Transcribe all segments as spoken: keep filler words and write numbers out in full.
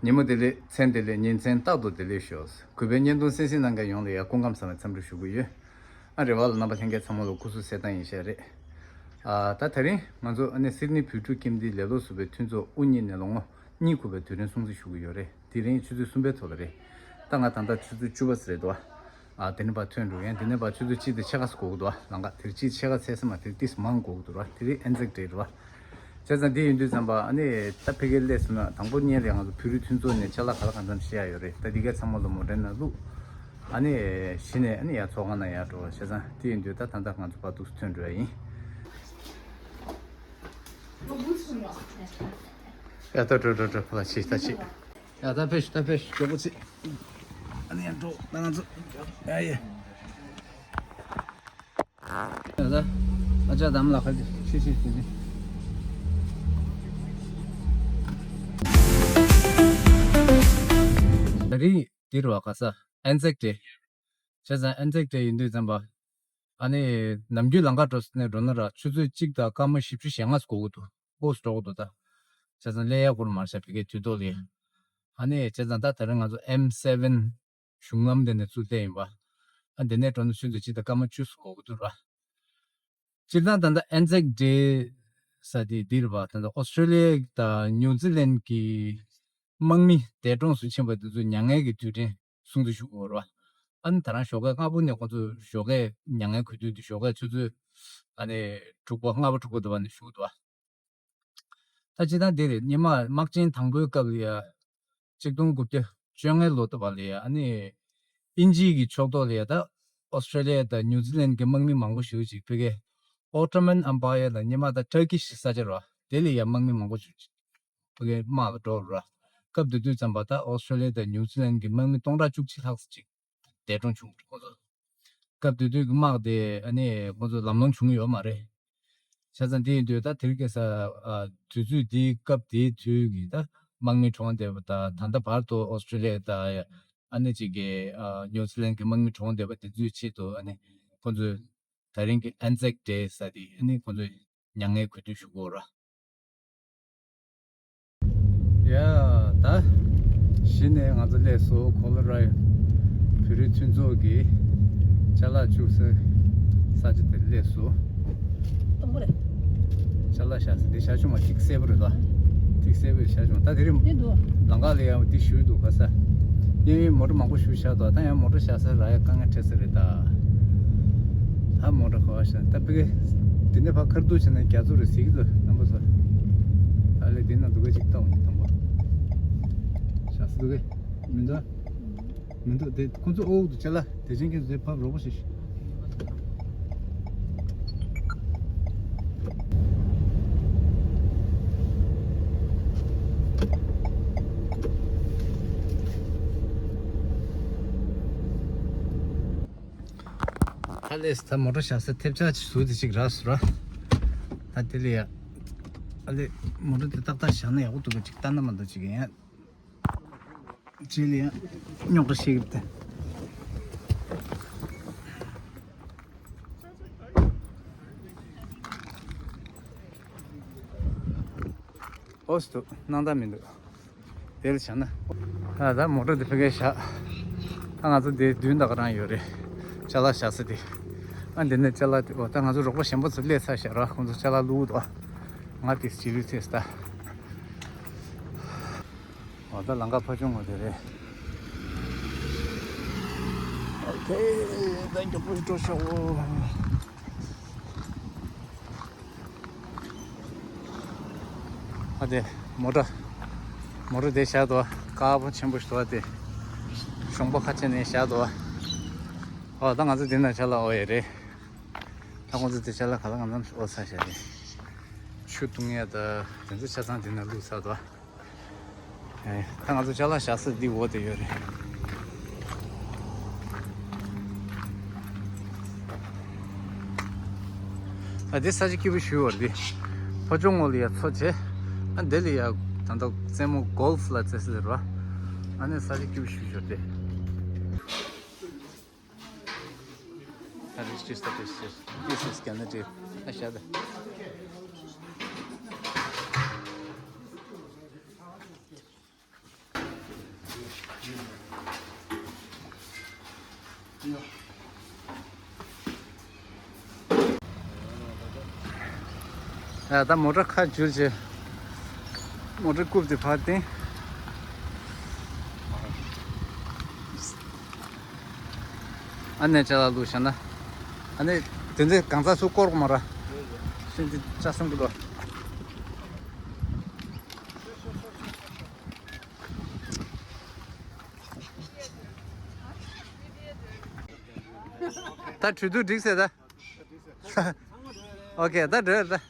ཉིན་མོ་བདེ་ལེགས། མཚན་བདེ་ལེགས། ཉིན་མཚན་རྟག་ཏུ་བདེ་ལེགས་ཤོག། གུས་པའི་བརྙན་ཐུང་གསན་གཟིགས་གནང་མཁན་ཡོངས་ལ་ཡང་སྐུ་ཁམས་བཟང་བའི་འཚམས་འདྲི་ཞུ་གི་ཡོད། ཨ་རེ་བ་ལ་རྣམ་པ་ལྷན་རྒྱས་ཚང་མ་ལ་སྐུ་གཟུགས་གསལ་ཐང་ཡིན་ཤག་རེད། ཨ་ད་དེ་རིང་ང་ཚོ་ཨ་ནི་སིད་ནི་བོད་ཕྲུག་ཁྱིམ་སྡེའི་ལས་སློབ་ཟུར་པའི་མཐུན་ཚོགས་དབུ་བརྙེས་ནས་ལོ་ངོ་གཉིས་འཁོར་བའི་དུས་དྲན་སྲུང་བརྩི་ཞུ་གི་ཡོད་རེད། དེ་རིང་ཆུ་ཚོད་གསུམ་པའི་ཐོག་ལ་རེད། ད་ང་ད་ལྟ་ཆུ་ཚོད་བཅུ་པ་ཙམ་རེད་འདུག་ཨ། ཨ་དེ་ནས་ཕར་ཐོན་འགྲོ་ཡང་དེ་ནས་ཕར་ཆུ་ཚོད་གཅིག་དང་ཕྱེད་ཀ་ཙམ་འགོར་གི་འདུག་ཨ། ལམ་ཁ་དེར་གཅིག་ཕྱེད་ཀ་ཚད་ས་མ་དེར་ཏིས་མང་འགོར་གི་འདུག་ར། དེ་རིང་ཨན་ཛེག་ཌེ་རེད་བ། བྱས་ཙང་འདི་ཡིན་དུས་ཙམ་པ་ཨ་ནི་ད་ཕ་གིར་སླེབས་སོང་ན་དང་པོ་སྔོན་ལ་ང་ཚོ་བོད་རིགས་མཐུན་ཚོགས་ནས་ཅ་ལག་ག་ལ་གང་འཚམ་བཞེས་ཡ་ཡོད་རེད། ད་འདི་གའི་ཚང་མ་ལ་མོ་ཊའི་ནང་བླུགས། ཨ་ནི་གཞི་ནས་ཨ་ནི་ཡར་ཚོགས་ཁང་ནང་ཡར་འགྲོ་བ། བྱས་ཙང་དེ་ཡིན་དུས་ད་ད་ལྟ་ང་ཚོ་ཕར་འདུག་སེ་ཐོན་འགྲོ་ཡ་ཡིན། ཡ་ད་འགྲོ་འགྲོ་འགྲོ། ཕར་ལ་ཕྱིན་ད་ཕྱིན། ཡ་ད་ཕེབས་ཤོག་ད་ཕེབས་ཤོག་མགྱོགས་པོ་བྱེད། ཨ་ནི་ཡར་འགྲོ་ད་ང་ཚོ། ཡ་ཡ། ཡ་ད། ཨ་ཅག་དམ་ལ་ཁ་ཅིག་ཤི་ཤི་ཤི་ཤི། ད་རིང་འདིར་བ་ག་ས་ཨན་ཛེག་ཌེ། བྱས་ཙང་ཨན་ཛེག་ཌེ་ཡིན་དུས་ཙམ་པ། ཨ་ནི་ནམ་རྒྱུན་ལམ་ཁ་འགྲོ་ས་ནས་འགྲོ་ན་ར་ཆུ་ཚོད་གཅིག་དང་སྐར་མ་བཞི་བཅུ་ཞེ་ལྔ་འགོར་གི་འདུག་ཕོ་སི་འགྲོ་གི་འདུག་ད། བྱས་ཙང་སླེབས་ཡག་ཁུར་མར་ཤ་བི་གའི་དུས་ཐོག་ལ། ཨ་ནི་བྱས་ཙང་ད་ད་རིང་ང་ཚོ་ཨེམ་སེ་ཝེན་གཞུང་ལམ་དེ་ནས་ཚུར་སླེབས་ཡིན་པ། ཨ་དེ་ནས་འགྲོ་ན་ཆུ་ཚོད་གཅིག་དང་སྐར་མ་བཅུ་ཙམ་འགོར་གི་འདུག་ར། སྤྱིར་བཏང་ད་ལྟ་ཨན་ཛེག་ཌེ་ཟེར་དེ་འདི་རེད་པ། ད་ལྟ་ཨོ་སི་ཀྲོ་ལི་ཡ་དང་ནིའུ་ཛི་ལན་གྱི་དམག་མི་འདས་གྲོངས་སུ་ཕྱིན་པ་དེ་ཚོ་མྱ་ངན་གྱི་དུས་དྲན་སྲུང་བརྩི་ཞུ་དགོས་རེད་པ། ཨ་ནི་ད་རང་ཞོགས་ཀས་སྔ་པོ་ནས་ཁོང་ཚོ་ཞོགས་ཀས་མྱ་ངན་གུས་འདུད་དེ་ཞོགས་ཀས་ཆུ་ཚོད་ཨ་ནི་དྲུག་པ་ལྔ་པ་དྲུག་པ་དུ་བ་ནས་ཞུ་གི་འདུག་པ། ད་སྤྱིར་བཏང་དེ་རེད། སྔོན་མ་དམག་ཆེན་དང་པོའི་སྐབས་ལ་ཡ། གཅིག་སྟོང་དགུ་བརྒྱ་བཅོ་ལྔའི་ལོ་དུ་བ་ལ་ཡ་ཨ་ནི་དབྱིན་ཇིའི་གི་ཕྱོགས་གཏོགས་ལ་ཡ་ད་ཨོ་སི་ཀྲོ་ལི་ཡ་དང་ནིའུ་ཛི་ལན་གྱི་དམག་མི་མང་པོ་ཞིག་ཅིག་ཕ་གི་ཨོ་ཊོ་མན་ཨམ་པ་ཡར་ལ་སྔོན་མ་ད་ཊར་ཀི་ཤི་ས་ཆ་རེད་པ། དེ་ལ་ཡ་དམག་མི་མང་པོ་ཞིག་ཕ་གི་དམག་ལ་འགྲོ་རེད་པ། སྐབས་དེ་དུས་ཙམ་པ་ད་ཨོ་སི་ཀྲོ་ལི་ཡ་དང་ནིའུ་ཛི་ལན་གྱི་དམག་མི་སྟོང་ཕྲག་བཅུ་གཅིག་ལྷག་ཙམ་ཅིག་འདས་གྲོངས་བྱུང་འདུག་ཁོང་ཚོ། སྐབས་དེ་དུས་ཀྱི་དམག་དེ་ཨ་ནི་ཁོང་ཚོ་ལམ་ལྷོང་བྱུང་ཡོད་མ་རེད། བྱས་ཙང་དེ་ཡིན་དུས་ད་དེ་རིང་ཁ་སང་ཨ་དུས་ཚོད་དེའི་སྐབས་དེའི་དུས་ཀྱི་ད་དམག་མི་གྲོངས་བསྡད་པ་དང་། ད་ལྟ་བར་དུ་ཨོ་སི་ཀྲོ་ལི་ཡ་དང་ཨ་ནི་གཅིག་གི་ཨ་ནིའུ་ཛི་ལན་གྱི་དམག་མི་གྲོངས་བསྡད་པ་དེ་ཚོའི་ཆེད་དུ་ཨ་ནི་ཁོང་ཚོས་ད་རིང་གི་ཨན་ཛེག་ཌེ་ཟེར་དེ་ཨ་ནི་ཁོང་ཚོས་མྱ་ངན་གུས་འདུད་ཞུ་དགོས་ར། ཡ་ད། གཞི་ནས་ང་ཚོ་སླེབས་སོང་། ཁོ་ལོ་ར་ཡོ་བོད་རིགས་མཐུན་ཚོགས་ཀྱི་ཅ་ལག་བཅུག་ས་ས་ཆ་དེར་སླེབས་སོང་། སྟོང་པ་རེད། ཅ་ལག་བཞག་ས་འདི་ཞྭ་ཆུང་མ་ཐིག་སེར་པོ་རེད་ད། ཐིག་སེར་པོའི་ཞྭ་ཆུང་། ད་དེ་རིང་འདི་འདུག་ལམ་ཁ་ལ་ཡང་འདི་བཞུགས་འདུག་ག་ས། གཡས་གཡོན་མོ་ཊ་མང་པོ་བཞུགས་བཞག་འདུག་ད་ཡང་མོ་ཊ་བཞག་ས་རག་ཡ་དཀའ་ངལ་འཕྲད་ས་རེད་ད། ད་མོ་ཊ་ག་བ་བཞག་ད་པི་ཀའི་འདི་ནས་ཕར་ཁ་ཐུག་བྱས་ན་རྒྱ་མཚོ་རེད་ཟེར་གྱི་འདུག་རྣམ་པ་ཚོ། ད་ལས་འདི་ན་འདུག་ག་ཅིག་ལྟ་འོང་དང་པོ། བཞག་ས་འདུག་གས། མི་འདུག་མི་འདུག་དེ་ཁོ་ཚོ་ཨོ་འདུག་ཅ་ལག་དེ་ཅན་གྱི་དེ་ཕབ་རོགས་པ་ཞིག་ཨ་ལེས་ད་མོ་ཊ་བཞག་ས་ཐེབས་ཆག་ཅིག་བཟོས་ཏེ་ཅིག་རག་སོང་ར། ད་དེ་ལ་ཡ། ཨ་ལེ། མོ་ཊ་དེ་ཏག་ཏག་བཞག་ན་ཡག་པོ་འདུག་ག་ཅིག་ལྟ་ན་མ་འདུག་ཅིག་ཡིན། རྗེས་ལ་ཡང་རྙོག་དྲ་བཤད་ཀྱི་འདུག་ཨོ་སི་འདུག་སྣང་དག་མི་འདུག་དེ་ལ་བྱས་ན། ཨ་ད་མོ་ཊ་འདི་ཕ་གིར་བཞག་ད་ང་ཚོ་འདི་མདུན་དག་རང་ཡོད་རེད། ཅ་ལག་བཞག་ས་དེ། ཨ་འདི་ནས་ཅ་ལག་དེ། འོ་ད་ང་ཚོ་རོགས་པ་གཞན་པ་ཚོ་སླེབས་ཚར་བཞག་ར། ཁོང་ཚོ་ཅ་ལག་བླུགས་འདུག་ང་དེ་ཅི་ལུས་ཚེས་ད། འོ་ད་ལམ་ཁ་ཕར་ཕྱོགས་ངོས་དེ་རེད། ཨོ་ཁེ། ད་མགྱོགས་པོ་ཞིག་འགྲོ་ཤོག་ཨ་དེ་མོ་ཊ། མོ་ཊ་དེ་བཞག་འདུག་དཀར་པོ་ཆེན་པོ་ཞིག་འདུག་དེ་གཞོང་པ་ཁ་ཕྱེ་ནས་བཞག་འདུག་ཨོ་ད་ང་ཚོ་འདི་ན་ཅ་ལག་ཨོ་ཡ་རེད། ད་ཁོང་ཚོ་དེ་ཅ་ལག་ག་ལ་གང་འཚམ་ཨོ་ཚ་བཞག་རེད། ཆུ་བཏུང་ཡ་ད་དེ་ཚོ་ཆ་ཚང་འདི་ན་བླུགས་ཚར་འདུག་ཨེ། ད་ང་ཚོ་ཅ་ལག་བཞག་ས་འདི་འོག་དེ་ཡོད་རེད། ཨ་འདི་ས་ཆ་སྐྱིད་པོ་ཞེ་པོ་ཡོད་རེད་འདི། ཕ་ཇོ་ངོ་ལ་ཡ་མཚོ་བྱས། ཨ་འདི་ལ་ཡ་ད་ལྟ་རྩེད་མོ་གོལ་ཕ་ལ་རྩེ་ས་རེད་པ། ཨ་ནི་ས་ཆ་སྐྱིད་པོ་ཞེ་པོ་ཡོད་རེད། ཨ་རིགས་ཅིག་ས་ཏེ་ཤེས། ཏེ་སི་སི་ཀན་ནི་ཏེ་ཨ་ཤ་ད། ཨ། ད་མོ་ཊ་ཁ་བསྒྱུར་བྱས། མོ་ཊ་རྐུབ་དེ་ཕར་བཏིང་། ཨ་ནེ་ཅ་ལག་བླུགས་བཞག་ན། ཨ་ནེ་དེ་ཚོ་གང་ཟག་སུ་བསྐོར་གོ་མ་ར། ཤིན་ཏུ་ལྕགས་སྲང་གི་ལོ། ད་གྲོས་བསྡུར་འགྲིག་ཟེར་ད། ཨོ་ཁེ། ད་འགྲོ་ད།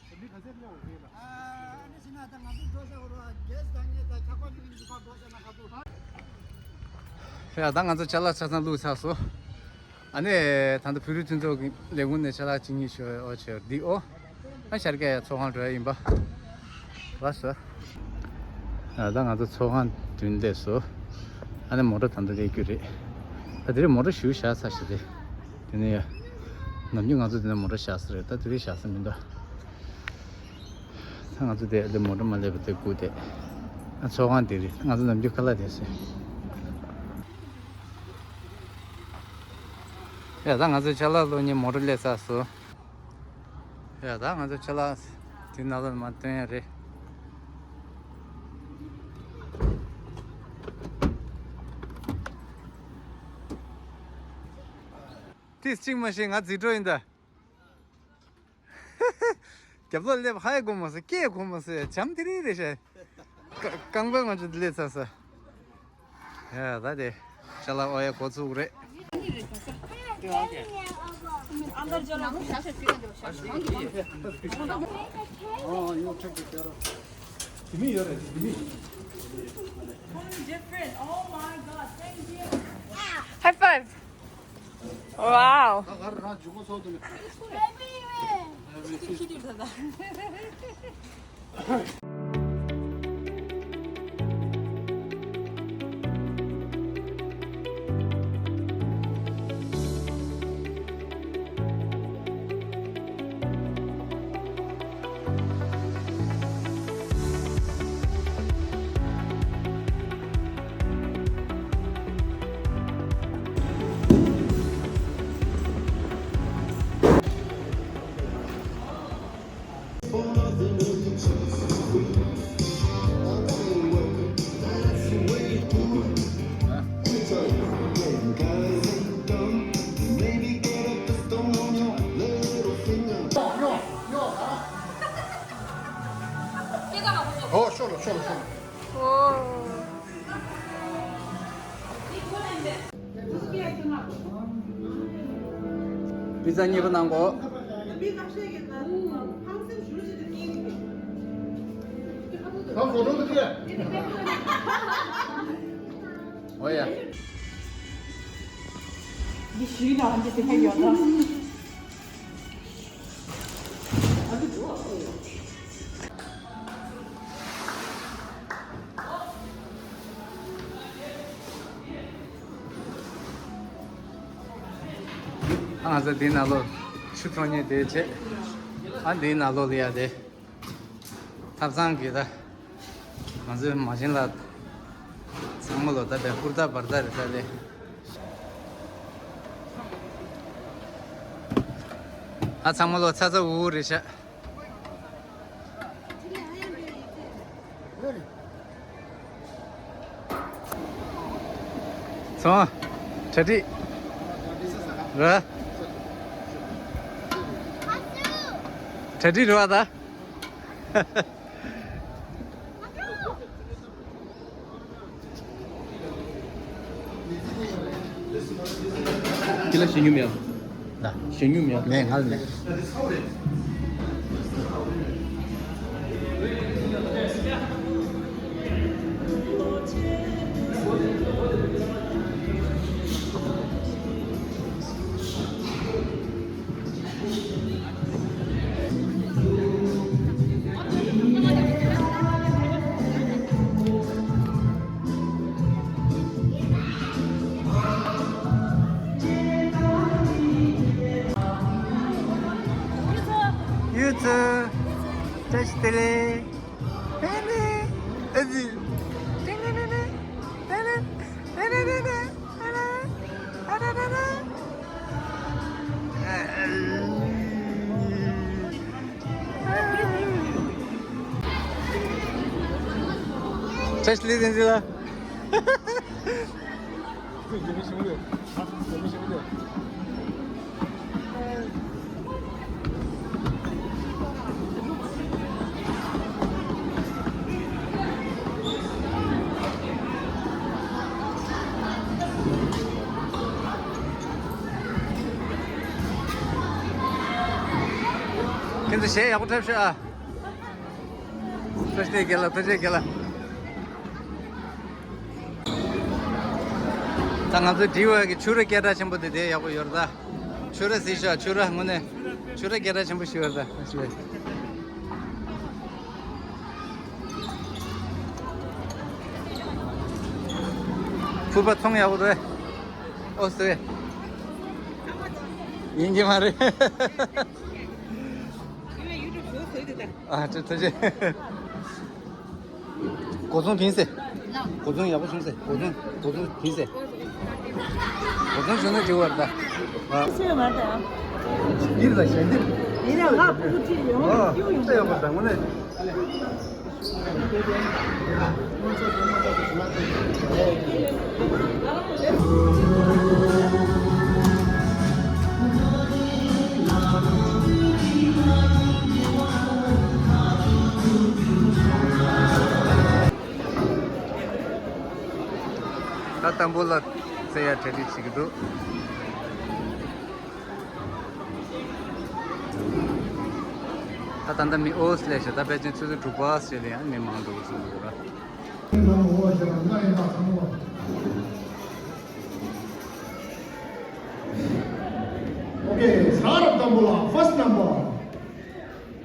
ཡ། ད་ང་ཚོ་ཅ་ལག་ཆ་ཚང་བླུགས་ཚར་སོང་། ཨ་ནི་ད་ལྟ་བོད་རིགས་མཐུན་ཚོགས་ཀྱི་ལས་ཁུངས་ནས་ཅ་ལག་ཅིག་གཉིས་ཤོག་ཨོ་ཆེ་འདི་ཨོ། ཨ་ཤར་སྐད་ཚོགས་ཁང་འགྲོ་ཡ་ཡིན་པ། ལགས་སོ། ཨ། ད་ང་ཚོ་ཚོགས་ཁང་མདུན་སླེབས་སོང་། ཨ་ནི་མོ་ཊ་ད་ལྟ་སླེབས་རྒྱུ་རེད། ད་དེ་རིང་མོ་ཊ་ཞུ་བཞག་ཚར་ཞིག་རེད། དེ་ནས་ཡ། ནམ་རྒྱུན་ང་ཚོ་དེ་ནས་མོ་ཊ་བཞག་ས་རེད། ད་དེ་རིང་བཞག་ས་མི་འདུག་ད་ང་ཚོ་དེ་ལས་མོ་ཊ་མ་སླེབས་པ་དེ་སྒུག་བསྡད། ཨ། ཚོགས་ཁང་དེ་རེད། ང་ཚོ་ནམ་རྒྱུན་ཁ་ལག་དེ་ཟོས། ཡ། ད་ང་ཚོ་ཅ་ལག་བླུག་མཁན་མོ་ཊ་སླེབས་ཚར་སོང་། ཡ། ད་ང་ཚོ་ཅ་ལག་དེ་ནང་ལ་མར་བཏོན་ཡ་རེད། ཏིས་གཅིག་མ་ཤེས། ང་འཛིན་གྲོགས་ཡིན་ད། རྒྱབ་ལོགས་སླེབས། ཧའེ་གོ་མ་སོང་། སྐད་གོ་མ་སོང་། བྱམས་དེ་རིང་རེད་ཤག་ཀ- རྐང་པ་ང་ཚོ་འདི་ལས་ཚ་ས། ཡ། ད་དེ་ཅ་ལག་ཨོ་ཡ་འགོ་ཚུགས་རེད། High five. Wow. ཨོ། ཤོག་ལོ། ཤོག་ལོ། ཤོག་ལོ། ཨོ། པི་ཛ་གཉིས་པ་གནང་གོ། ད་ཕོ་ཊོ་དེ། ཨོ་ཡ། འདི་ཞུས་ན་འདི་དེ་ཧ་ཡོད་ན། ཨ། ང་ཚོ་འདིའི་ནང་ལོགས་ཆུ་འཐུང་མཁན་དེ་བྱས། ཨ། འདིའི་ནང་ལོགས་ལ་ཡ་དེ། ཐབ་ཚང་གི་ད། ང་ཚོའི་མ་བྱན་ལ། ཚང་མ་ལོ་ད་དེ་ཧུར་ཐག་འབར་ཐག་རེད་ད་དེ། ཨ། ཚང་མ་ལོ་ཚ་ཚ་འུར་འུར་རེད་ཤག་སོང་། གྲ་སྒྲིག་ར། གྲ་སྒྲིག་ར་བ་ད། ཁྱེད་ལ་ཞལ་སྙུང་མེད་ཨ། ལ། ཞལ་སྙུང་མེད་ཨ། མེད། ང་ལ་མེད། You too. Touch the leg. བཀྲ་ཤིས་བདེ་ལེགས། ཁྱེད་ཚོ་གཞས་ཡག་པོ་འཁྲབ་ཤོག་ཨ། ཐུགས་རྗེ་ཆེ་ལགས། ཐུགས་རྗེ་ཆེ་ལགས། ད་ང་ཚོ་འབྲི་བ་གི་ཕྱུ་ར་སྐད་གྲགས་ཆེན་པོ་དེ་དེ་ཡག་པོ་ཡོད་རེད་ད། ཕྱུ་ར་གཟིགས་ཤོག་ཕྱུ་ར་དངོས་གནས་ཕྱུ་ར་སྐད་གྲགས་ཆེན་པོ་ཞིག་ཡོད་རེད་ད། ཕུར་པ་ཚོང་ཡག་པོ་རེད། ཨོ་སེ། ཡིན་གྱི་མ་རེད། ཨ་ཐུགས་རྗེ་ཆེ། སྒོ་ཚང་ཕིན་སེ། སྒོ་ཚང་ཡག་པོ་བྱུང་སེ། སྒོ་ཚང་སྒོ་ཚང་ཕིན་སེ། སྒོ་ཚང་བྱུང་ན་འགྲིག་པ་རེད་ད། ཨ། སེ་མ་ད། འདིར་ལ་ཞལ་འདེབས། ཡིན་ན་ང་ཕྲུ་གུ་ཁྲིད་ཡོང་། ཨ། སྐྱོ་ཡོང་། ཡག་པོ་ད་དངོས་གནས། ད་དང་པོ་ལ་རྩེ་ཡ་གྲ་སྒྲིག་བྱེད་ཀྱི་འདུག་ད་ད་ལྟ་མི་ཨོ་སི་ལས་ཤ་ད་ཕལ་ཆེར་ཆུ་ཚོད་དྲུག་པ་ཞིག་ལ་ཡང་མི་མང་འགྲོ་གི་བཟོ་འདུག་ར། Okay, ས་རབ་དང་པོ་ལ་first number.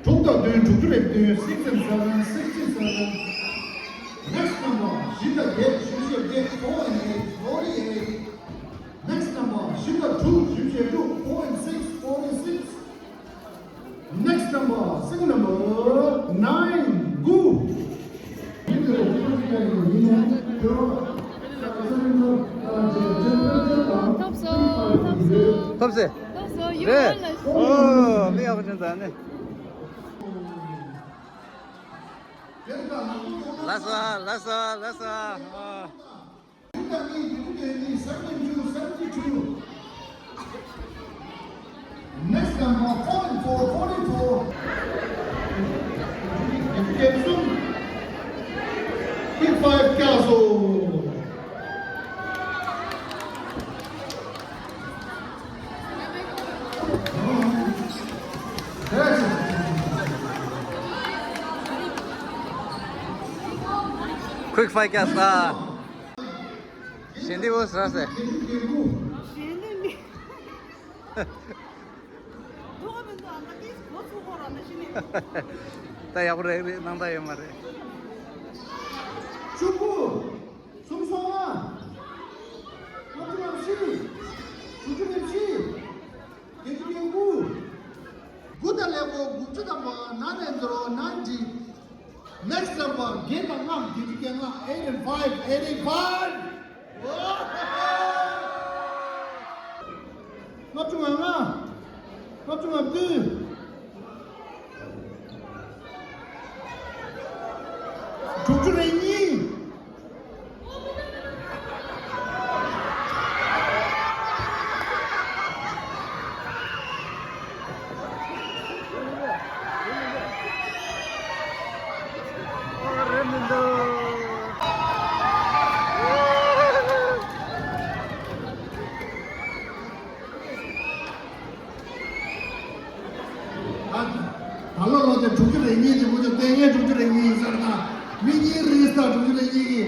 དྲུག་དང་བདུན། དྲུག་ཅུ་རེ་བདུན། Six and seven, sixty seven. Next number བཞི་དང་བརྒྱད། བཞི་བཅུ་བརྒྱད། Four and eight, forty eight. Next number བཞི་དང་དྲུག། བཞི་བཅུ་དྲུག། Four and six, forty six. Next number, single number nine, དགུ། ཐོབ་སོང་། ཐོབ་སོང་། ཐོབ་སོང་། ཐོབ་སོང་། ཡོད་རེད། ལ་ཨོ་མི་ཡག་པོ་ཅན་ད་ནི། ལགས་སོ། ལགས་སོ། ལགས་སོ། ཨོ། Next number, four and four, forty-four. Quick five, Kazo. Quick five, Kazo. ཞལ་འདེབས་པོ་ཟ་ཟེར། ཞལ་འདེབས་མི། ཐོག་མི་འདུག་ཨ་མ་ཏིས་གོ་ཚུགས་ཁོ་ར་མ་ཤི་ནི། ད་ཡག་པོ་རེད་རེད་སྣང་དག་ཡོད་མ་རེད། བཅུ་དགུ། སུམ་སོ་ལྔ། ལྔ་བཅུ་ང་བཞི། དྲུག་ཅུ་རེ་བཞི། བརྒྱད་ཅུ་གྱ་དགུ། དགུ་དང་ཀླད་ཀོར་དགུ་བཅུ་དང་པ། Nine and zero, ninety. Next number བརྒྱད་དང་ལྔ། བརྒྱད་ཅུ་གྱ་ལྔ། Eight and five, eighty five. ལྔ་བཅུ་ང་ལྔ། ལྔ་བཅུ་ང་བདུན། དྲུག་ཅུ་རེ་གཉིས། ད་ལོ་ལོ་དེ་དྲུག་ཅུ་རེ་གཉིས་ཀྱི་མུ་ཅོ་ལྟས་ངན་དྲུག་ཅུ་རེ་གཉིས་ཡིན་ས་རེད་ད། མི་གཉིས་རེད་ད་དྲུག་ཅུ་རེ་གཉིས་ཀྱི།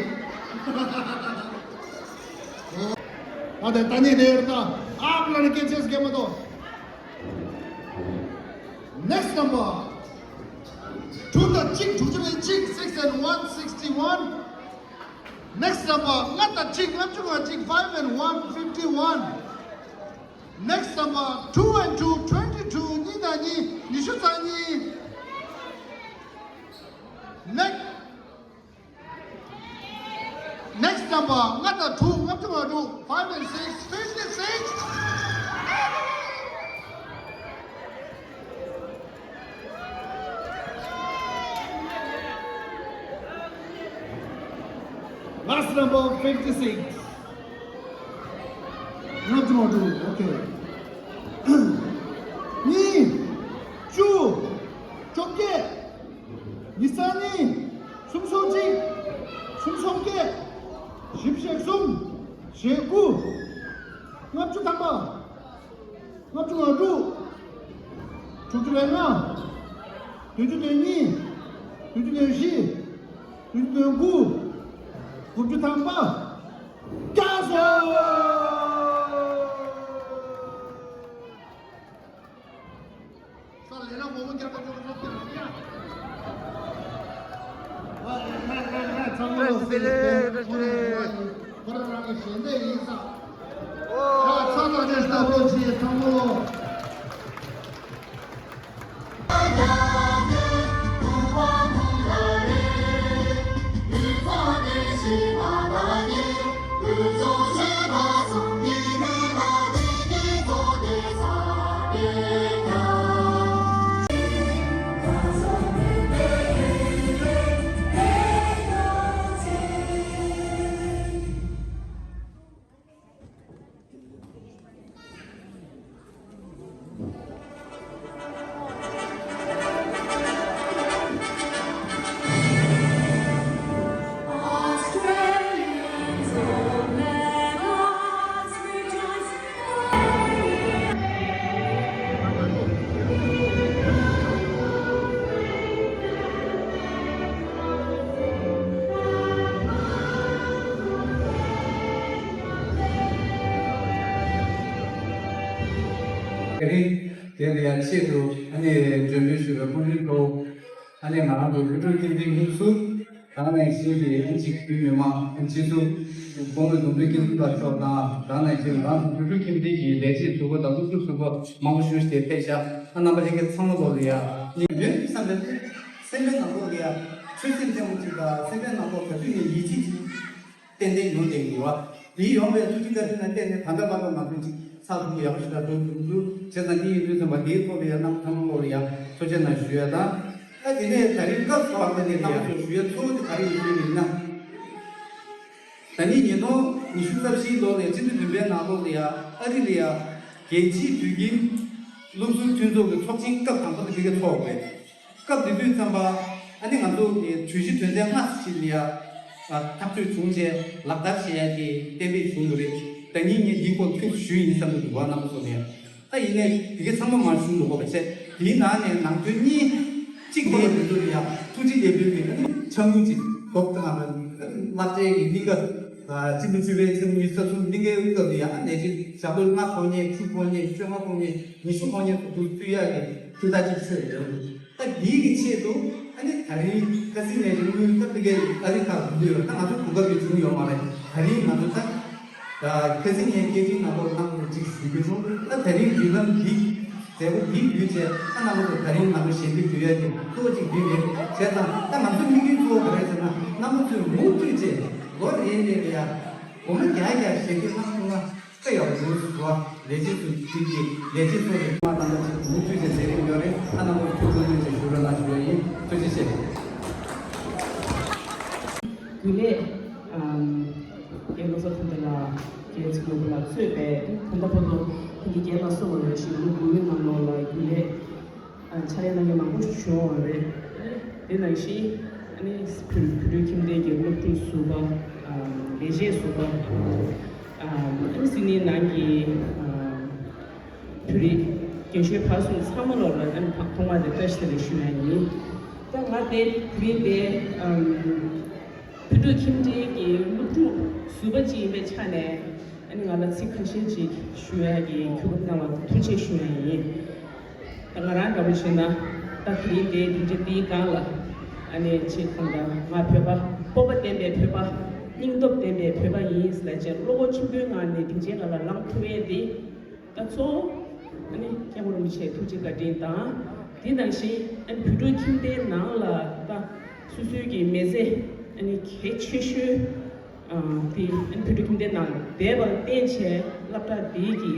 ཨ་དེ་ད་ནི་དེ་རེད་ད། ཨ་ཕ་ལ་ནི་སྐད་ཆ་སྐད་མ་གཏོགས། Next number དྲུག་དང་གཅིག། དྲུག་ཅུ་རེ་གཅིག། Six and one, sixty one. Next number ལྔ་དང་གཅིག། ལྔ་བཅུ་ང་གཅིག། Five and one, fifty one. Next number two and two, twenty two. གཉིས་དང་གཉིས། ཉི་ཤུ་རྩ་གཉིས། Next. Next number ལྔ་དང་དྲུག། ལྔ་བཅུ་ང་དྲུག། Five and six, fifty six. Last number fifty six. ལྔ་བཅུ་ང་དྲུག་ཨོ་ཁེ། གཉིས། བཅུ། བཅོ་བརྒྱད། ཉི་ཤུ་རྩ་གཉིས། སུམ་སོ་གཅིག་སུམ་སོ་བརྒྱད། བཞི་བཅུ་ཞེ་གསུམ། ཞེ་དགུ། ལྔ་བཅུ་ཐམ་པ། ལྔ་བཅུ་ང་དྲུག་དྲུག་ཅུ་རེ་ལྔ། བདུན་ཅུ་དོན་གཉིས། བདུན་ཅུ་དོན་བཞི། བདུན་ཅུ་དོན་དགུ། དགུ་བཅུ་ཐམ་པ། བརྒྱ་སོ། ས་ལས་ན་མོ་མོ་རྒྱ་གར་ཅོག་ཅོག་ཅོག་ཅོག་ཡ། ཨ་ལས་ལས་ལས་ལས་ཚང་མ་ལོ་སེ་ལས་ཁོ་རང་ཁོ་རང་གི་ཞལ་འདེབས་ཡིན་ས། ཨ་ཚ་ད་ཅེ་ལྟ་བུ་ཅི་ཚང་མ་ལོ། དེ་རིང་དེ་ལ་ཡང་ཆེད་དུ་ཨ་ནི་མགྲོན་འབོད་ཞུ་བའི་སྐུ་མགྲོན་གཙོ་བོ་ཨ་ནི་ང་རང་ཚོ་ཡུལ་གྲུ་ཀིན་ཏི་ནུབ་ཟུར་དེ་ནང་བཞིན་གྱི་ཨིན་ཇི་བོད་མི་མང་ཨིན་ཇི་ཚོ་སྐུ་ངོ་ལུང་པའི་ཀིན་ཏི་པ་མཆོག་དང་དེ་ནང་བཞིན་ང་རང་ཚོ་ཡུལ་གྲུ་ཀིན་ཏི་གི་ལས་བྱེད་ཟུར་པ་དང་སློབ་ཕྲུག་ཟུར་པ་མང་པོ་ཞིག་དེ་ཕེབས་ཤག་ཨ་རྣམ་པ་ལྷན་རྒྱས་ཚང་མ་ལོ་ལ་ཡ་ནི་ཡོད་བསམ་པའི་སེམས་པའི་ནང་ལོགས་ལ་ཡ་ཆོད་སེམས་ཅན་པོ་ཅིག་དང་སེམས་པའི་ནང་ལོགས་ག་དུས་ནས་ཡིད་ཆེས་ཅིག་ཏན་ཏན་ཡོང་བསྡད་ཡོད་ར། དེ་ཡོང་བའི་ཐུགས་རྗེ་བཀའ་དྲིན་ལ་བརྟེན་ནས་ད་ལྟ་བར་དུ་ང་ཚོ་གཅིག་ཚགས་ཚུད་པོ་ཡག་པོ་ཞིག་ལ་འགྲོ་ཐུབ་འདུག་བྱས་ཙང་དེ་ཡིན་དུས་ཙམ་པ་དེའི་ཐོག་ལ་ཡང་རྣམ་པ་ཚང་མ་ལོག་ལ་ཡང་ཐུགས་རྗེ་གནང་ཞུ་ཡ་དང་། ཨ་དེ་ནས་ད་རིང་སྐབས་སུ་བབས་པ་ནས་རྣམ་པ་ཚོ་ཞུ་ཡ་གཙོ་བོ་དེ་ག་རེ་ཡིན་ཞུས་པ་ཡིན་ན། ད་ནི་ཉིས་སྟོང་ཉི་ཤུ་རྩ་བཞིའི་ལོ་ནས་སྤྱི་ཟླ་བདུན་པའི་ནང་ལོགས་ལ་ཡང་ཨ་རི་ལ་ཡང་རྒྱལ་སྤྱིའི་བོད་ཁྱིམ་སློབ་ཟུར་མཐུན་ཚོགས་ཀྱི་ཚོགས་ཆེན་སྐབས་དང་པོ་དེ་ག་ཚོགས་པས། སྐབས་དེ་དུས་ཙམ་པ་ཨ་ནི་ང་ཚོ་གི་གྲོས་གཞི་དོན་ཚན་ལྔ་ཞིག་ལ་ཡ་ཐག་གཅོད་བྱུང་རྗེས་ལག་བསྟར་བྱེད་ཡ་གི་གཏན་འབེབས་བྱུང་ཡོད་རེད། ད་ནི་ངས་འདིའི་སྐོར་ཁྱོད་ཚོ་ཞུས་ཡིན་བསམ་གྱི་འདུག་བ་རྣམ་པ་ཚོ་ནས། ད་ཡིན་ནའི་དེ་གའི་ཚང་མ་མ་ཞུ་འདུག་གོ་བ་བྱས་དེའི་ནང་ནས་ནང་དོན་གཉིས་གཅིག་དེ་དེ་ཚོ་ལ་ཡ་ཐུགས་རྗེ་ལེགས་འབུལ་གྱི་ཨ་ནི་ཕྱག་དངུལ་ཅིག་རྡོག་ཙམ་ལག་ལྕེ་གི་གླིང་ག་སྤྱི་ཟླ་བཅུ་པའི་ཚེས་ཉི་ཤུ་རྩ་གསུམ་གླིང་གའི་དབུས་སྐབས་ལ་ཡ་ཨ་ནི་ཅིག་ཞག་རྡོལ་ལྔ་ཁོ་ཉེ་བཅུ་ཁོ་ཉེ་བཅོ་ལྔ་ཁོ་ཉེ་ཉི་ཤུ་ཁོ་ཉེ་དུ་ཕུལ་ཡ་གི་ཐུགས་ཐག་ཅིག་ཆོད་ཡོད། ད་འདིའི་གི་ཆེད་དུ་ཨ་ནི་ད་རིང་ཁ་སང་ནས་ཀྱི་དངུལ་སྟབས་བདེ་གི་ཨ་རི་ཁག་འདུས་ཡོད། ད་ང་ཚོ་གོ་སྐབས་ཀྱི་བྱུང་ཡོད་མ་རེད། ད་རིང་ང་ཚོ་ད་ད་ཁ་སང་ནས་སྐད་འཕྲིན་ནང་ལོགས་གནང་ཅིག་ཞུ་གི་སོང་། ད་ད་རིང་བརྒྱུད་ལམ་འདི་མཛད་སྒོ་འདི་བརྒྱུད་བྱས་ད་རྣམ་པ་ཚོ་ད་རིང་ང་ཚོ་ཞལ་འདེབས་ཞུ་ཡ་དེ་གཙོ་བོ་གཅིག་འདི་རེད། བྱས་ཙང་ད་ང་ཚོ་དམིགས་ཡུལ་གཙོ་བོ་ག་རེ་ཟེར་ན་རྣམ་པ་ཚོས་མུ་མཐུད་བྱས་ལོ་རེ་རེ་ལ་ཡ་སྒོར་མོ་བརྒྱ་བརྒྱ་ཞལ་འདེབས་གནང་ཐུབ་ན། ད་ཡག་པོ་འདུག་ཟེར་བ། ལས་བྱེད་ཚོ་དེ་གི་ལས་བྱེད་ཚོ་རེ་མ་བཏང་ད་ཅིག་མུ་མཐུད་ཅིག་མཛད་རིན་ཡོད་རེད། ཨ་ན་མོ་ཐུགས་ཁུར་ཐུགས་རྗེ་ཞུ་རོགས་གནང་ཞུ་ཡ་ཡིན། ཐུགས་རྗེ་ཆེ། རྒྱུན་ལས། ཨམ། རྒན་བློ་བཟང་ཐུབ་བསྟན་ལགས་རྒན་ཚེ་རིང་ལགས་གཙོས་པའི་ད་ལྟ་བར་དུ་ཐེངས་འདི་རྒན་ལགས་གསུངས་པ་ནང་བཞིན་ལོ་དགུ་པའི་ནང་ལོགས་ལ་རྒྱུན་ལས། ཕྱག་ལས་གནང་མཁན་མང་པོ་ཞིག་བྱུང་བ་རེད། དེ་ནང་བཞིན་ཨ་ནི་བོད་བོད་ཕྲུག་ཁྱིམ་སྡེ་གི་སློབ་ཕྲུག་ཟུར་པ། ལས་བྱེད་ཟུར་པ། ཨ་ནི་སིད་ནི་ནང་གི་བོད་རིགས་རྒན་གཞོན་བར་གསུམ་ཚང་མ་ལོག་ལ་ཨ་ནི་ཐོག་མ་དེ་བཀྲ་ཤིས་བདེ་ལེགས་ཞུ་ཡ་ཡིན། ད་ང་དེ་དེ་རིང་དེ། བོད་ཕྲུག་ཁྱིམ་སྡེ་གི་སློབ་ཕྲུག་ཟུར་པ་ཅིག་ཡིན་པའི་ཆ་ནས་ཨ་ནི་ང་ལ་ཚིག་ཁ་ཤས་ཅིག་ཞུ་ཡ་གི་གུས་པ་གནང་བ་ཐུགས་རྗེ་ཆེ་ཞུ་ཡ་ཡིན། ད་ང་རང་འདྲ་པོ་བྱས་ན་ད་དེ་རིང་འདིའི་སྡིངས་ཆ་འདིའི་སྒང་ལ་ཨ་ནི་ཅིག་གང་ལྟར་ང་བོད་པ་སྤོབས་པ་ལྡན་པའི་བོད་པ་སྙིང་སྟོབས་ལྡན་པའི་བོད་པ་ཡིན་ཟེར་ལ་བྱས་བློ་ཁོག་ཆེན་པོའི་ངང་ནས་སྡིངས་ཆའི་སྒང་ལ་ལངས་ཐུབ་ཡས་འདི། ད་གཙོ་བོ་ཨ་ནི་སྐྱབས་མགོན་རིན་པོ་ཆེ་ཐུགས་རྗེ་བཀའ་དྲིན་དང་། དེ་ནང་བཞིན་ཨ་ནི་བོད་ཕྲུག་ཁྱིམ་སྡེའི་ནང་ལ་ད་སོ་སོའི་གི་མི་ཚེ་ཨ་ནི་གལ་ཆེ་ཤོས་ཨ་དེ་ཨ་ནི་བོད་ཕྲུག་ཁྱིམ་སྡེའི་ནང་བསྡད་པར་བརྟེན་བྱས་སློབ་གྲྭ་དེའི་གི་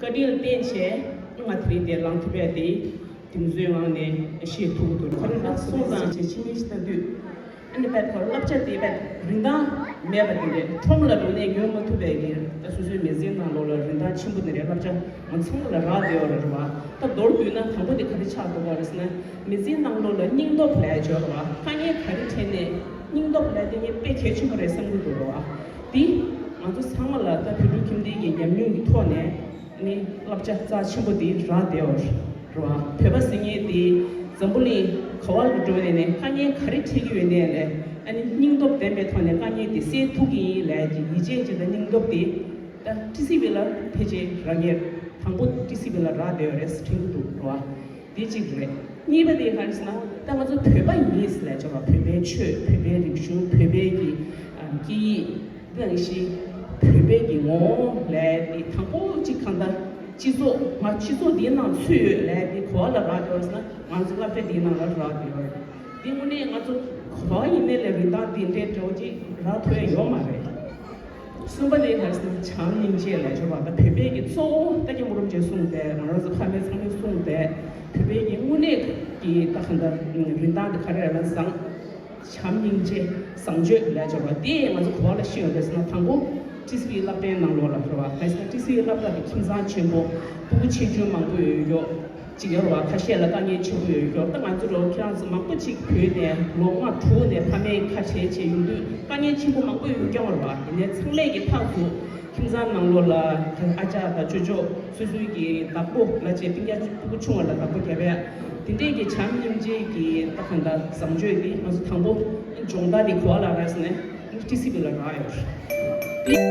བཀའ་དྲིན་ལ་བརྟེན་བྱས་ང་དེ་རིང་འདིར་ལངས་ཐུབ་པ་དེ་དེ་ཚོའི་ངང་ནས་ཤེས་ཐུབ་ཀྱི་འདུག་ཁོ་རང་ད་སོང་ཙང་བྱས་ཕྱི་མིག་ཅིག་ལྟ་དུས་ཨ་ནི་དཔེ་ཁོ་སློབ་གྲྭ་དེ་དཔེ་རིན་ཐང་། མེད་པ་དེ་རེད། ཁྲོམ་ལ་འགྲོ་ནས་ཉོ་མ་ཐུབ་པའི་གི་ད་སོ་སོའི་མི་ཚེའི་ནང་ལོགས་ལ་རིན་ཐང་ཆེན་པོ་དེ་རེད། བསླབ་བྱ་ང་ཚང་མ་ལ་རག་བསྡད་ཡོད་རེད་བ། ད་མདོར་བསྡུས་ན་དང་པོ་དེ་ག་རེ་ཆགས་འདུག་ག་རེད་ཟེར་ན། མི་ཚེའི་ནང་ལོགས་ལ་སྙིང་སྟོབས་ལས་སྦྱོར་བ། དཀའ་ངལ་ག་རེ་འཕྲད་ནས་སྙིང་སྟོབས་ལས་དེ་ངས་དཔེ་གལ་ཆེན་པོ་རེད་བསམ་གྱི་འདུག་རེད་བ། འདི་ང་ཚོ་ཚང་མ་ལ་ད་བོད་ཕྲུག་ཁྱིམ་སྡེ་གི་ཉམས་མྱོང་གི་ཐོག་ནས་ནི་བསླབ་བྱ་རྩ་ཆེན་པོ་འདི་རག་བསྡད་ཡོད་རེད་བ། བོད་པ་ཟེར་མཁན་དེ་འཛམ་བུ་གླིང་ག་བ་ལ་འགྲོ་ནས་ནས་དཀའ་ངལ་ག་རེ་འཕྲད་ཀྱི་ཡོད་ནའི་ལས། ཨ་ནི་སྙིང་སྟོབས་ལྡན་པའི་ཐོག་ནས་དཀའ་ངལ་དེ་སེལ་ཐུབ་ཀྱི་ཡིན་ལས་ཀྱི་ཡིད་ཆེས་ཀྱི་དང་སྙིང་སྟོབས་དེ་ད་ཊི་སི་ཝི་ལ་ཕལ་ཆེར་རག་གི་རེད། དང་པོ་ཊི་སི་ཝི་ལ་རག་བསྡད་ཡོད་རེད་དྲན་གྱི་འདུག་རེད་བ། དེ་གཅིག་རེད། གཉིས་པ་དེ་ག་རེ་ཟེར་ན། ད་ང་ཚོ་བོད་པ་ཡིན་ཟེར་ལས་ཆོག་པ། བོད་པའི་ཆོས། བོད་པའི་རིག་གཞུང་། བོད་པའི་གི་ཨ་སྐད་ཡིག་དེ་ནང་བཞིན་བོད་པའི་གི་ངོ་བོ་ལས་དེ་དང་པོ་གཅིག་གང་ལྟར་སྤྱི་ཚོགས། ང་སྤྱི་ཚོགས་འདིའི་ནང་ཚུད་ཡོད་ལས་དེ་ག་བ་ལ་རག་ཡོད་ཟེར་ན། ང་ཚོ་སློབ་གྲྭ་འདིའི་ནང་ལ་རག་ཡོད་རེད། འདི་དངོས་གནས་ང་ཚོ་ག་བ་ཡིན་ནའི་ལས་རིན་ཐང་འདི་འདྲའི་འདྲ་བོ་ཅིག་རག་ཐུབ་ཡ་ཡོད་མ་རེད། གསུམ་པ་ནི་ག་རེ་ཟེར་ན། བྱམས་སྙིང་རྗེ་ལས་སྦྱོར་བ། ད་བོད་པའི་གི་གཙོ་བོ་ད་རྒན་མོ་རིན་པོ་ཆེས་གསུངས་ཏེ། རང་རང་ཚོ་ཕ་མའི་ཚང་མས་གསུངས་ཏེ། བོད་པའི་གི་དངོས་གནས་ཀྱི་ད་གང་ལྟར་རིན་ཐང་དེ་ག་རེ་རེད་ལབ་ན། བཟང་། བྱམས་སྙིང་རྗེ། བཟང་སྤྱོད་ལས་སྦྱོར་བ། དེ་ང་ཚོ་ག་བ་ལ་ཤེས་ཡོད་རེད་ཟེར་ན། དང་པོ་ཊི་སི་ཝི་སློབ་གྲྭའི་ནང་ལོགས་ལ་རེད་བ། ག་རེ་ཟེར་ན། ཊི་སི་ཝི་སློབ་གྲྭ་དེ་ཁྱིམ་ཚང་ཆེན་པོ། སྤུ་གུ་ཆེ་ཆུང་མང་པོ་ཡོད་ཡོད། ཅིག་ཡོད་རེད་བ། ཁ་ཤས་ལ་དཀའ་ངལ་ཆེན་པོ་ཡོད་ཀྱང་། ད་ང་ཚོ་རོགས་ཁྱེད་རང་ཚོ་མང་པོ་ཅིག་བོད་ནས་ལོ་ལྔ་དྲུག་ནས་ཕ་མས་ཁ་བྲལ་བྱས་ཡོང་དུས་དཀའ་ངལ་ཆེན་པོ་མང་པོ་ཡོད་ཀྱང་རེད་བ། ཡིན་ནའི་ཚང་མས་ཀྱི་ཕར་ཚུར་ཁྱིམ་ཚང་ནང་ལོགས་ལ་ཨ་ཅག་དང་ཅོ་ཅོ་སོ་སོའི་གི་བདག་པོ་ལ་བྱས། སྤུན་ཀྱག་སྤུ་གུ་ཆུང་བ་ལ་བདག་པོ་རྒྱབ་ཡ། དེ་འདྲས་ཀྱི་བྱམས་སྙིང་རྗེ་གི་ད་གང་ལྟར་བཟང་སྤྱོད་འདི་ང་ཚོ་དང་པོ་སྦྱོང་བརྡར་འདི་ག་བ་ལ་རག་ཟེར་ན། ཊི་སི་ཝི་ལ་རག་ཡོད་རེད།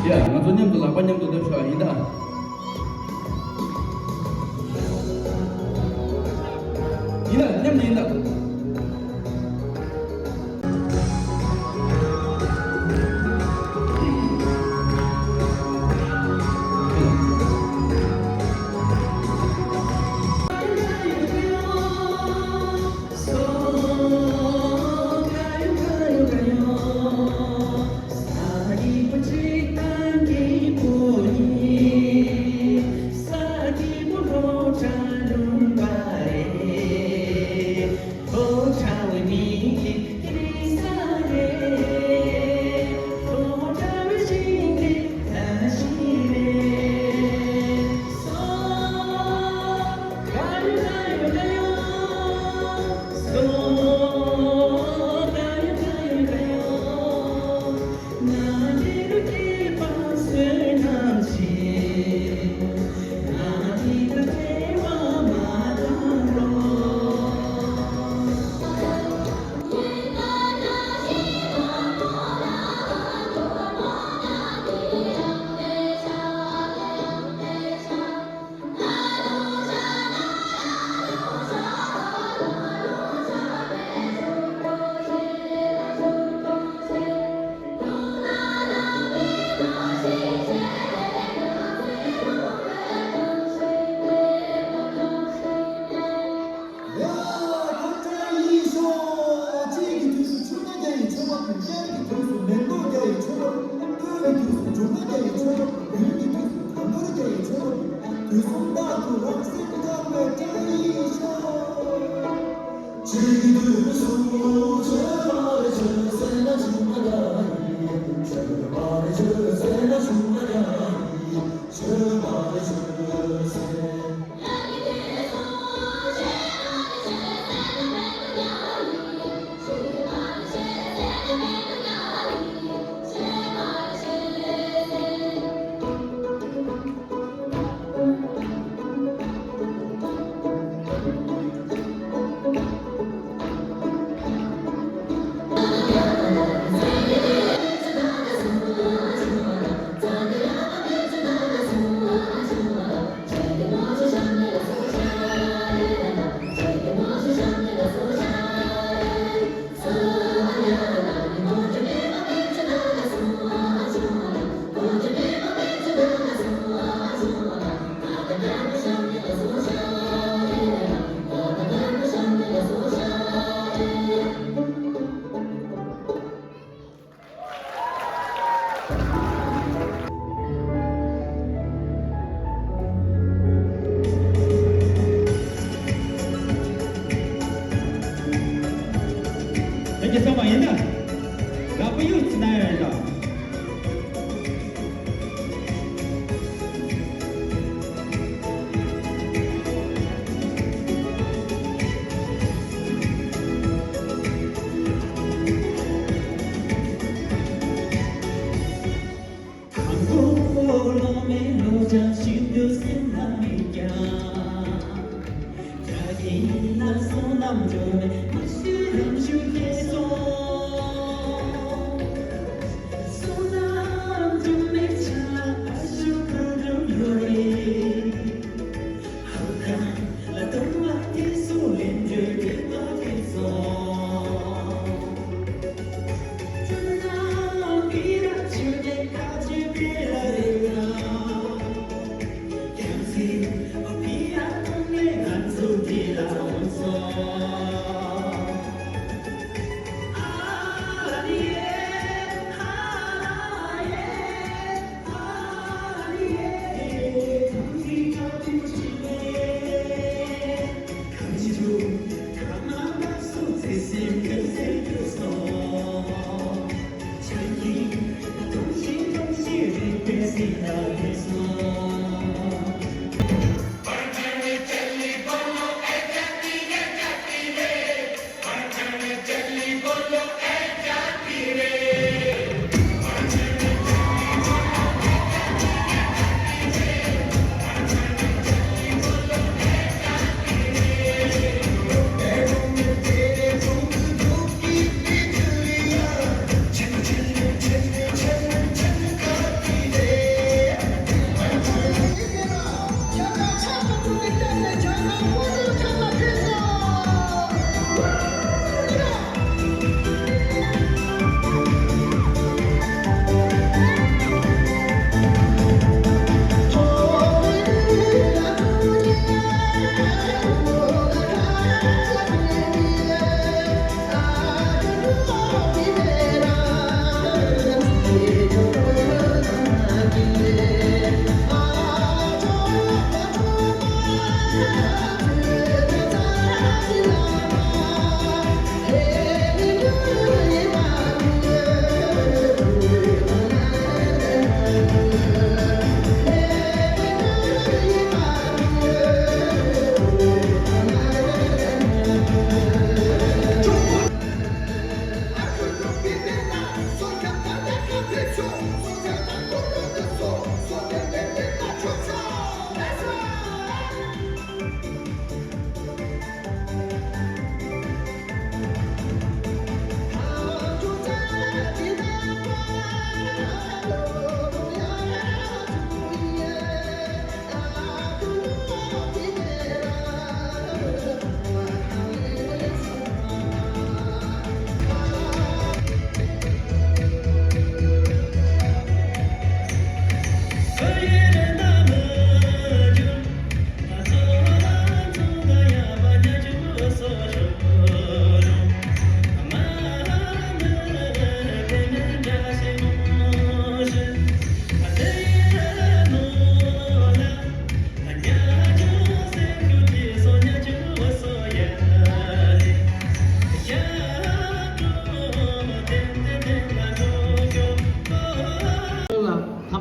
ཡ། ང་ཚོ་མཉམ་དུ་ལག་པ་མཉམ་དུ་སྡོད་ཤོག་ཡིན་ད། ཡིན་ད། མཉམ་དུ་ཡིན་ད། ཁྱེད་ཚང་མ་ཡིན་ན། ལག་པ་གཡུག་ཙམ་གནང་ཡོད་ད། དང་པོ་ལོ་མའི་ལོ་ལྗང་ཤིན་ཏུ་སེམས་ལ་མི་རྒྱང་། རྒྱ་ཡིན་ན་བསོད་ནམས་འགྲོ་མེད་མ་ཤི་རང་ཤུགས་སྐྱེས་སོང་། བསོད་ནམས་འགྲོ་མེད་ཆ་ལ་ཨ་ཤུ་ཁུ་འགྲོ་ཡོད་རེད། ཧ་ཀ་ལ་དུང་བ་དེ་སུ་ལེན་འགྲོ་དེ་བ་དེ་སོང་།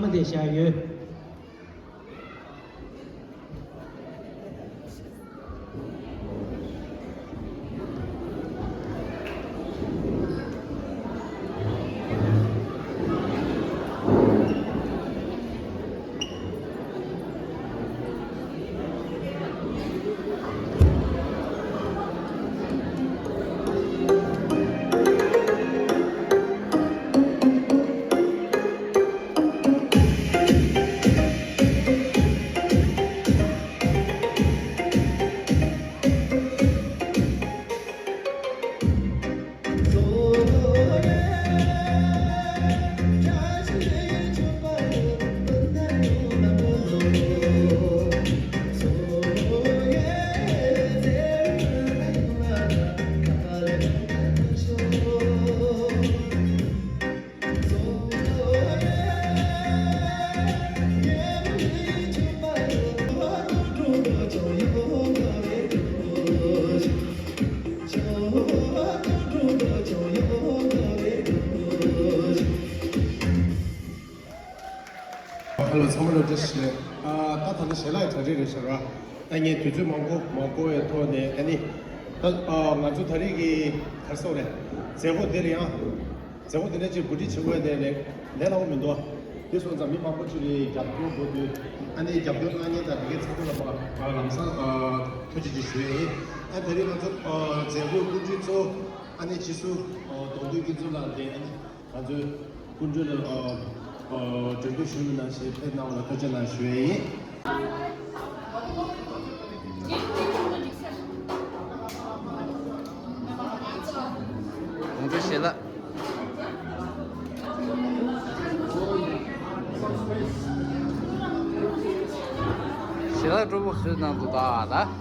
མ་དེ་བཞག་ཡོད། ཧེ་ལོ། ཚང་མ་ལ་བཀྲ་ཤིས་བདེ་ལེགས། ཨ། ད་ད་ལྟ་ཞལ་ལག་གྲ་སྒྲིག་རེད་ཤག་ར། ཨ། ངས་དུས་ཚོད་མང་པོ་མ་འགོར་བའི་ཐོག་ནས། ཨ་ནི། ད། ཨ། ང་ཚོ་ད་རེས་ཀྱི་ག་རེ་ཟེར་དགོས་རེད། མཛད་སྒོ་འདི་ལ་ཡང་། མཛད་སྒོ་འདི་འདྲ་ཅིག་གོ་སྒྲིག་བྱེད་དགོས་ཡ་དེ་ལས་ལས་སླ་པོ་མི་འདུག་དེ་སོང་ཙང་མི་མང་པོ་ཅིག་ལ་རྒྱབ་སྐྱོར་དགོས་དུས། ཨ་ནི་རྒྱབ་སྐྱོར་གནང་མཁན་དང་དེ་གའི་ཚང་མ་ལ་མ། ཨ། ལམ་སང་། ཨ། ཐུགས་རྗེ་ཆེ་ཞུ་ཡ་ཡིན། ཨ། ད་རེས་ང་ཚོ། ཨ། མཛད་སྒོའི་སྐུ་མགྲོན་གཙོ་བོ། ཨ་ནི་རྗེས་སུ། ཨ། གདོང་འདུས་དགེ་འཛོམས་ལགས་དེ། ཨ་ནི། ང་ཚོའི་སྐུ་མགྲོན་ལ། ཨ། ཨ། འགྲེམས་སྟོན་ཞུ་རྒྱུ་ནང་བཞིན་ཕེབས་གནང་བ་ལ་ཐུགས་རྗེ་གནང་ཞུ་ཡས་ཡིན། ང་ཚོའི་ཞལ་ལག་ཞལ་ལག་སྤྲོ་པོ་བཟོས་གནང་འདུག་ད་ལ། ཨ་ལེ།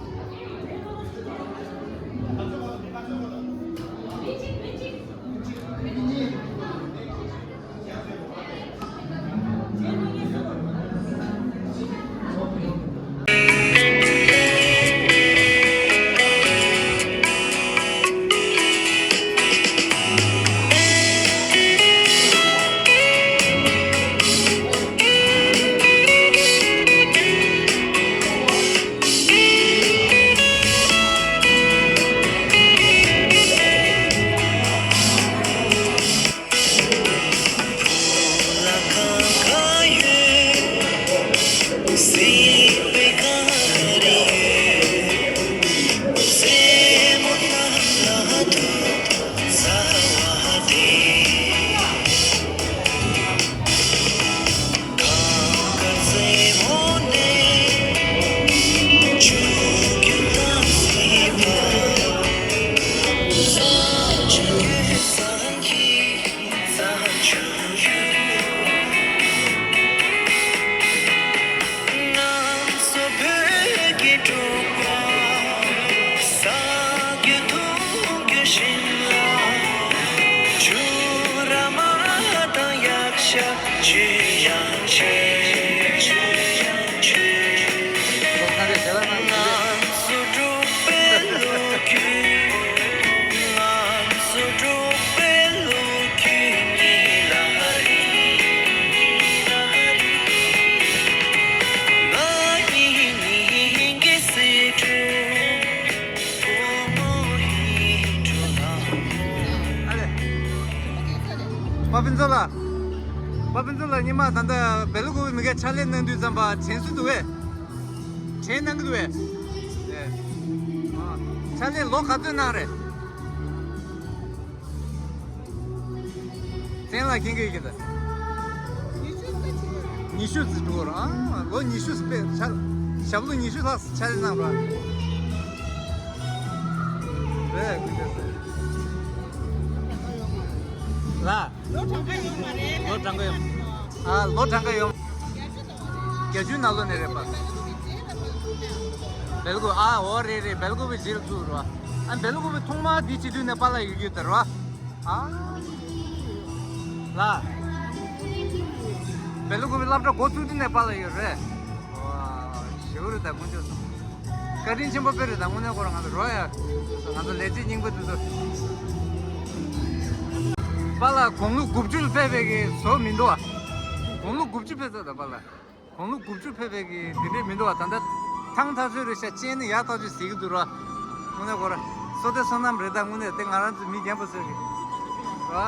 པ་ཕུན་ཚོགས་ལགས། པ་ཕུན་ཚོགས་ལགས། སྔོན་མ་ད་ལྟ་སྦེལ་ཀོབ་མི་ཁའི་ཕྱག་ལས་གནང་དུས་ཙམ་པ་དྲན་གསོ་འདུག་གས། དྲན་གནང་གི་འདུག་གས། ཨེ། ཨ། ཕྱག་ལས་ལོ་ག་ཚོད་གནང་རེད། བཙན་ལ་མཁྱེན་གྱི་ཡོད་ཀྱི་ད། ཉི་ཤུ་ཙམ་འགྲོ་ར། ཨ། ལོ་ཉི་ཤུ་ཙམ་དཔེ་ཆ། ཞབས་ལོ་ཉི་ཤུ་ལྷག་ཙམ་ཕྱག་ལས་གནང་ར། རེད། ཀུན་མཁྱེན་ཟེར། ལ། ལོ་གྲངས་ཀ་ཡོད་མ་རེད། ལོ་གྲངས་ཀ་ཡོད། ཨ། ལོ་གྲངས་ཀ་ཡོད། བརྒྱད་ཅུ་ནང་ལོགས་ནས་རེད་པ། སྦེལ་ཀོབ། ཨ། འོ་རེད་རེད། སྦེལ་ཀོབ་པའི་རྗེས་ལ་ཚུད་རེད་པ། ཨ། སྦེལ་ཀོབ་པའི་ཐོག་མ་འདི་བྱེད་དུས་ནས་པཱ་ལགས་ཡོད་ཀྱི་ཡོད་ད་རེད་པ། ཨ། ལ། སྦེལ་ཀོབ་པའི་སློབ་གྲྭ་འགོ་བཙུགས་དུས་ནས་པཱ་ལགས་ཡོད་རེད། ཨོ། ཞེ་པོ་རེད་ད་དཀོན་མཆོག་གསུམ། བཀའ་དྲིན་ཆེན་པོ་དཔེ་རེད་ད། དངོས་གནས་ཁོ་རང་ང་ཚོ་རོགས་ཡ། ང་ཚོ་ལས་བྱེད་རྙིང་པ་དེ་ཚོ། པཱ་ལགས་དགུང་ལོ་དགུ་བཅུ་ལ་ཕེབས་པའི་གི་བཟོ་མི་འདུག་ཨ། དགུང་ལོ་དགུ་བཅུ་ཕེབས་ཚར་ད་པཱ་ལགས། དགུང་ལོ་དགུ་བཅུ་ཕེབས་པའི་གི་འདི་འདྲའི་མི་འདུག་བ། ད་ལྟ་ཐང་ཐག་ཆོད་རེད་ཤག་སྤྱན་ནི་ཡག་ཐག་ཆོད་གཟིགས་ཀྱི་འདུག་ར། དངོས་གནས་ཁོ་ར་བསོད་བདེ་བསོད་ནམས་རེད། ད་དངོས་གནས་དེ་ང་རང་ཚོ་མི་རྒན་པོ་ཚོའི་གི་ར།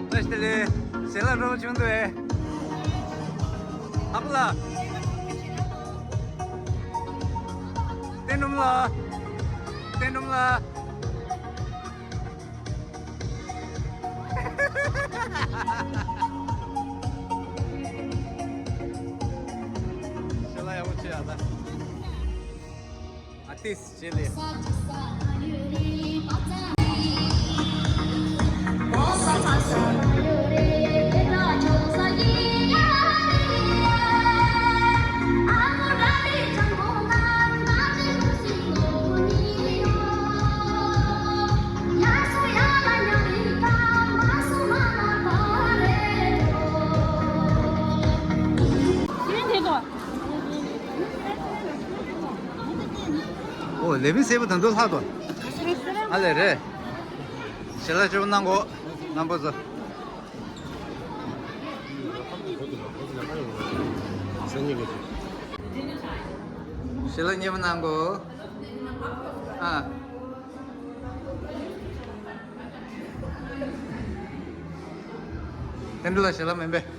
བཀྲ་ཤིས་བདེ་ལེགས། ཞལ་ལག་སྤྲོ་པོ་བྱུང་འདུག་ཨེ། ཨ་ཁུ་ལགས། བསྟན་སྒྲོལ་མ་ལགས། བསྟན་སྒྲོལ་མ་ལགས། ཞལ་ལག་ཡག་པོ་བྱས་ཨ་ད། ཨ་ཏིས་བྱས་ལེ། ཨོ་ལས་མི་སེར་པོ་དང་དུ་ལྷག་ཏོ། ཨ་ལས་རེད། ཞལ་ལག་སྤྲོ་པོ་གནང་གོ། རྣམ་པ་ཚོ། ཞལ་ལག་མཉེས་པོ་གནང་གོ། ཨ། ཨེ་འདྲ་ལ་ཞལ་ལག་མེད་པས།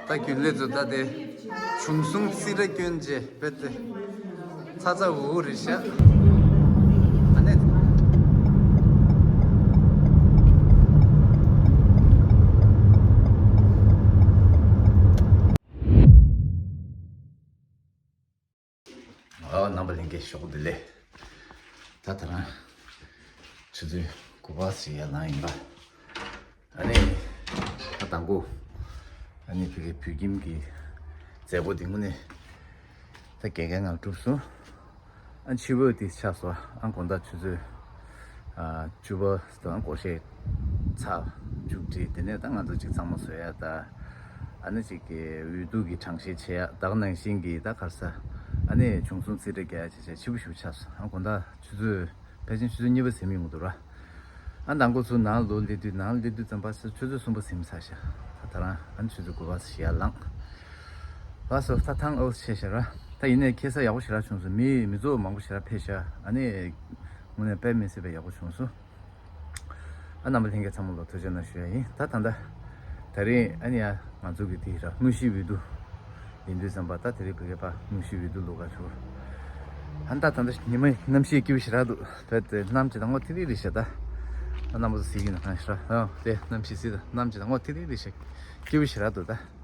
ད་རྒྱུན་ལས་ཚོ་ད་དེ་བྱུང་སོང་། སི་ར་སྐྱོན་རྗེས་རྦད་དེ་ཚ་ཚ་འུར་འུར་རེད་ཤག་ཨ་ནི། ཨ་རྣམ་པ་ལྷན་རྒྱས་ཞོགས་བདེ་ལེགས། ད་ད་རང་ཆུ་ཚོད་དགུ་པ་ཞིག་ཡར་ལངས་ཡིན་པ། ཨ་ནི་ད་དང་པོ་ཨ་ནི་ཕ་གི་བོད་ཁྱིམ་གྱི་མཛད་སྒོ་འདི་ངོ་ནས་ད་རྒྱལ་ཁའི་ངང་གྲུབ་སོང་། ཨ་ཕྱི་པོ་དེ་ཆགས་སོང་། ཨ་དགོང་དག་ཆུ་ཚོད་ཨ་བཅུ་པ་དང་སྒོར་གཞས་ཚར་མཇུག་སྒྲིལ། དེ་ནས་ད་ང་ཚོ་གཅིག་ཚང་མ་བཟོ་ཡ་ད་ ཨ་ནི་ཅིག་གི་འོས་བསྡུ་གི་གྲངས་བཤེར་བྱེད་ཡ་ད་ག་ནང་བཞིན་གྱི་ད་ག་རེ་ཟེར། ཨ་ནི་བྱུང་སོང་རྩིས་སྤྲོད་རྒྱག་ཡ་བྱས་བྱས་ཕྱི་པོ་ཞིག་ཆགས་སོང་། ཨ་དགོང་དག་ཆུ་ཚོད་ཕལ་ཆེར་ཆུ་ཚོད་གཉིས་པ་ཟིན་ཡོང་གི་འདུག་ར། ཨ་མདང་དགོང་ཚུར་ནང་ལོག་སླེབས་དུས་ནང་སླེབས་དུས་ཙམ་པ་ཆུ་ཚོད་གསུམ་པ་ཟིན་ཚར་ཤག་ད་ད་རང་ཨ་ནི་ཆུ་ཚོད་དགུ་པ་ཞིག་ཡར་ལངས། ལགས་སོ། ད་ཐང་ཨོ་ཆེ་ཤག་ར། ད་ཡིན་ནའི་ཁ་སང་ཡག་པོ་ཞེ་དྲག་བྱུང་སོང་། མི་མི་ཚོགས་མང་པོ་ཞེ་དྲག་ཕེབས་ཤག་ཨ་ནི་དངོས་གནས་དཔེ་མི་སྲིད་པའི་ཡག་པོ་བྱུང་སོང་། ཨ་རྣམ་པ་ལྷན་རྒྱས་ཚང་མ་ལ་ཐུགས་རྗེ་གནང་ཞུ་ཡ་ཡིན། ད་ད་ལྟ་ད་རིང་ཨ་ནི་ཡ་ང་ཚོ་གི་དེ་ར་དངོས་གཞིའི་འོས་བསྡུ་ཡིན་དུས་ཙམ་པ་ད་དེ་རིང་བོད་སྐད་པ་དངོས་གཞིའི་འོས་བསྡུ་ལོ་ག་ཚོ། ཨ་ད་ད་ལྟ་ཉི་མ་གནམ་གཤིས་སྐྱིད་པོ་ཞེ་དྲག་འདུག་བོད་དེ་གནམ་གྱི་ད་ངོ་ཐིག་ཐིག་རེད་ཤག་ད་ཨ་རྣམ་པ་ཚོ་གཟིགས་ཀྱི་ན་གང་ཞེ་དྲག་ཨ་དེ་གནམ་གཤིས་གཟིགས་ད་གནམ་གྱི་ད་ངོ་ཐིག་ཐིག་རེད་ཤག་སྐྱིད་པོ་ཞེ་དྲག་འདུག་ད།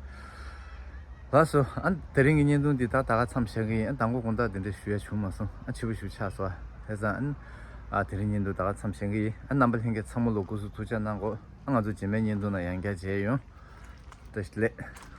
ལགས་སོ། ཨ་དེ་རིང་གི་བརྙན་ཐུང་འདི་ད་ད་ག་མཚམས་བཞག་གི་ཡིན། ཨ་མདང་དགོང་དགོང་དག་དེ་འདྲ་ཞུ་ཡ་བྱུང་མ་སོང་། ཨ་ཕྱི་པོ་ཞིག་ཆགས་སོང་། ཨ་དེ་ཙང་ཨ་ཨ་དེ་རིང་བརྙན་ཐུང་ད་ག་མཚམས་བཞག་གི་ཡིན། ཨ་རྣམ་པ་ལྷན་རྒྱས་ཚང་མ་ལ་སྐུ་གཟུགས་ཐུགས་ཅག་གནང་གོ་ཨ་ང་ཚོ་རྗེས་མའི་བརྙན་ཐུང་ནང་ཡང་བསྐྱར་མཇལ་ཡོང་། བཀྲ་ཤིས་བདེ་ལེགས།